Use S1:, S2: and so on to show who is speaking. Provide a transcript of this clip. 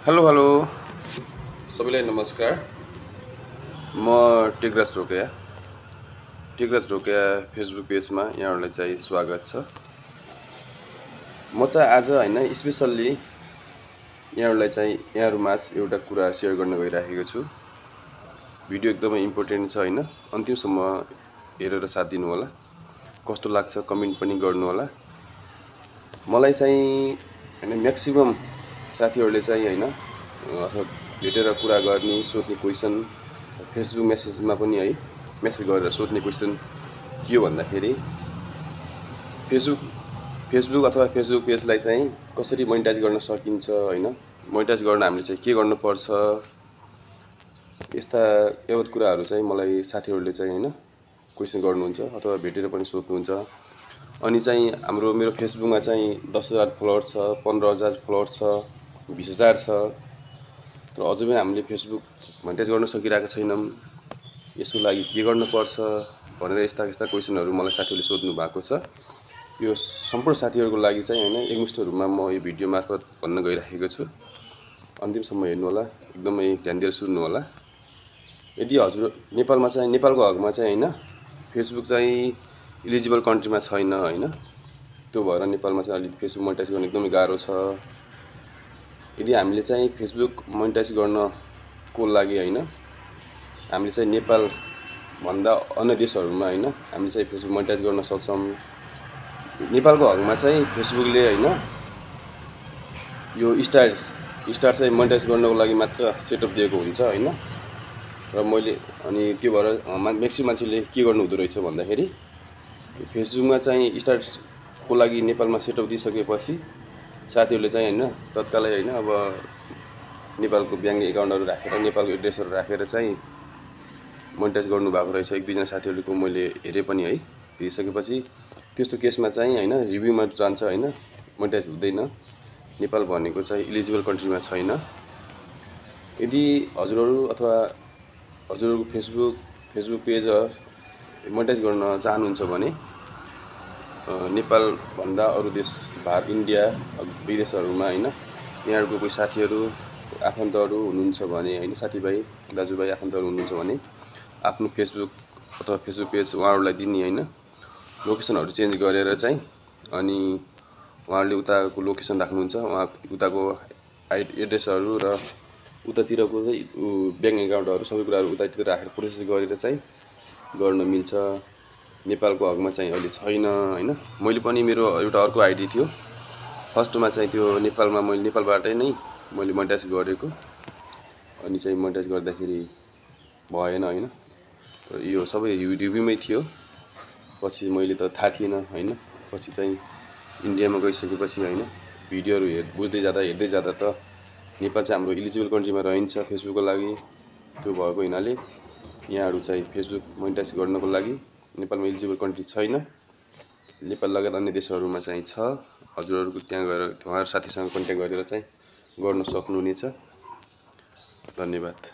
S1: Hello hello सबैलाई नमस्कार। म टेकराज ढोकिया फेसबुक पेजमा यहाँहरूलाई चाहिँ स्वागत छ। म चाहिँ आज हैन स्पेसल्ली यहाँहरूलाई चाहिँ यहाँहरूमाझ एउटा कुरा सेयर गर्न गइराखेको छु। भिडियो एकदमै इम्पोर्टेन्ट छ हैन, अन्तिमसम्म हेरेर साथ दिनु होला। कस्तो लाग्छ कमेन्ट पनि गर्नु होला। मलाई चाहिँ हैन म्याक्सिमम साथीहरूले चाहिँ हैन अथवा भेटेर कुरा गर्ने सोध्ने क्वेसन फेसबुक मेसेजमा पनि है मेसेज गरेर सोध्ने क्वेसन के हो भन्दाखेरि फेसबुक अथवा फेसबुक पेजलाई चाहिँ कसरी मोनेटाइज गर्न सकिन्छ हैन, मोनेटाइज गर्न हामीले चाहिँ के गर्नुपर्छ, यस्ता यावत कुराहरू चाहिँ मलाई साथीहरूले चाहिँ हैन क्वेसन गर्नुहुन्छ अथवा भेटेर पनि सोध्नुहुन्छ। अनि चाहिँ मेरो फेसबुकमा चाहिँ 10,000 फलोअर छ, 15,000 फलोअर छ, 20,000 छ, तर अझै पनि हामीले फेसबुक मोनेटाइज गर्न सकिरहेको छैनौँ। यसको लागि के गर्नुपर्छ भनेर यस्ता क्वेसनहरू मलाई साथीहरूले सोध्नु भएको छ। यो सम्पूर्ण साथीहरूको लागि चाहिँ हैन एकमुष्ट रूपमा म यो भिडियो मार्फत भन्न गइराखेको छु। अन्तिमसम्म हेर्नु होला, एकदमै ध्यान दिएर सुन्नु होला। यदि हजुर नेपालमा चाहिँ नेपालको हकमा चाहिँ हैन फेसबुक चाहिँ इलिजिबल कन्ट्रीमा छैन हैन, त्यो भएर नेपालमा चाहिँ अलि फेसबुक मोनेटाइज गर्न एकदमै गाह्रो छ। यदि हामीले चाहिँ फेसबुक मोनेटाइज गर्नको लागि हैन हामीले चाहिँ नेपाल भन्दा अन्य देशहरूमा हैन हामीले चाहिँ फेसबुक मोनेटाइज गर्न सक्छौँ। नेपालको हकमा चाहिँ फेसबुकले हैन यो स्टार चाहिँ मोनेटाइज गर्नको लागि मात्र सेटअप दिएको हुन्छ हैन। र मैले अनि त्यो भएर म्याक्सिमम मान्छेले के गर्नु हुँदो रहेछ भन्दाखेरि फेसबुकमा चाहिँ स्टारको लागि नेपालमा सेटअप दिइसकेपछि साथीहरूले चाहिँ हैन तत्कालै हैन अब नेपालको ब्याङ्क एकाउन्टहरू राखेर नेपालको एड्रेसहरू राखेर चाहिँ मोनेटाइज गर्नु भएको रहेछ। एक दुईजना साथीहरूको मैले हेरेँ पनि है। हेरिसकेपछि त्यस्तो केसमा चाहिँ हैन रिभ्यूमा जान्छ हैन, मोनेटाइज हुँदैन। नेपाल भनेको चाहिँ इलिजिबल कन्ट्रीमा छैन। यदि हजुरहरूको फेसबुक पेज मोनेटाइज गर्न चाहनुहुन्छ भने नेपाल भन्दा अरू देश भारत इन्डिया विदेशहरूमा हैन यहाँहरूको कोही साथीहरू आफन्तहरू हुनुहुन्छ भने हैन, साथीभाइ दाजुभाइ आफन्तहरू हुनुहुन्छ भने आफ्नो फेसबुक अथवा फेसबुक पेज उहाँहरूलाई दिने हैन लोकेसनहरू चेन्ज गरेर चाहिँ अनि उहाँहरूले उताको लोकेसन राख्नुहुन्छ, उहाँ उताको एड्रेसहरू र उतातिरको चाहिँ ब्याङ्क एकाउन्टहरू सबै कुराहरू उतातिर राखेर प्रोसेस गरेर चाहिँ गर्न मिल्छ। नेपालको हकमा चाहिँ अहिले छैन हैन। मैले पनि मेरो एउटा अर्को आइडी थियो, फर्स्टमा चाहिँ त्यो नेपालमा मैले नेपालबाटै नै मैले मोनेटाइज गरेको, अनि चाहिँ मोनेटाइज गर्दाखेरि भएन हैन। तर यो सबै रिभ्यूमै थियो। पछि मैले त थाहा थिएन हैन, पछि चाहिँ इन्डियामा गइसकेपछि हैन भिडियोहरू हेर्दै जाँदा त नेपाल चाहिँ हाम्रो इलिजिबल कन्ट्रीमा रहन्छ फेसबुकको लागि। त्यो भएको हुनाले यहाँहरू चाहिँ फेसबुक मोनेटाइज गर्नको लागि नेपालमा इलिजिबल कन्ट्री छैन। नेपाल लगायत अन्य देशहरूमा चाहिँ छ। हजुरहरूको त्यहाँ गएर उहाँहरू साथीसँग कन्ट्याक्ट गरेर चाहिँ गर्न सक्नुहुनेछ। धन्यवाद।